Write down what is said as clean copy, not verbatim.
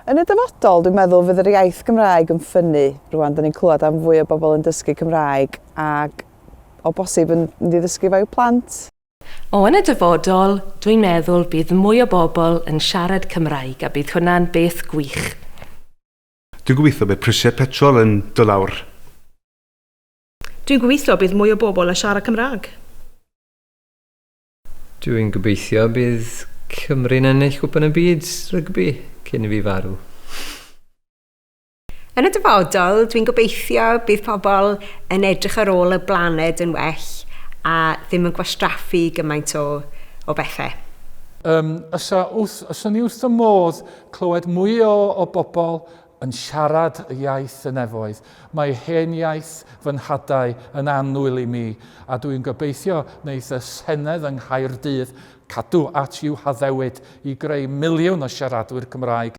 Yn y dyfodol, dwi'n meddwl fydd yr iaith Gymraeg yn ffynnu. Rwan, da ni'n clywed am fwy o bobl yn dysgu Cymraeg ac o bosib yn mynd i ddysgu fo i'w plant. O, yn y dyfodol, dwi'n meddwl bydd mwy o bobl yn siarad Cymraeg a bydd hwnna'n beth gwych. Dwi'n gobeithio bydd prisiau petrol yn dod lawr. Dwi'n gobeithio bydd mwy o bobl yn siarad Cymraeg. Dwi'n gobeithio bydd Cymru'n ennill Cwpan y Byd rygbi cyn i fi farw. Yn y dyfodol, dwi'n gobeithio bydd pobl yn edrych ar ôl y blaned yn well a ddim yn gwastraffu gymaint o, o bethau. Um, ysa, wrth, yswn i wrth y modd clywed mwy o, o bobl yn siarad y iaith y nefoedd. Mae hen iaith fy nhadau yn annwyl i mi, a dw i'n gobeithio wneith y Senedd yng Nghaerdydd cadw at i'w haddewid i greu miliwn o siaradwyr Cymraeg.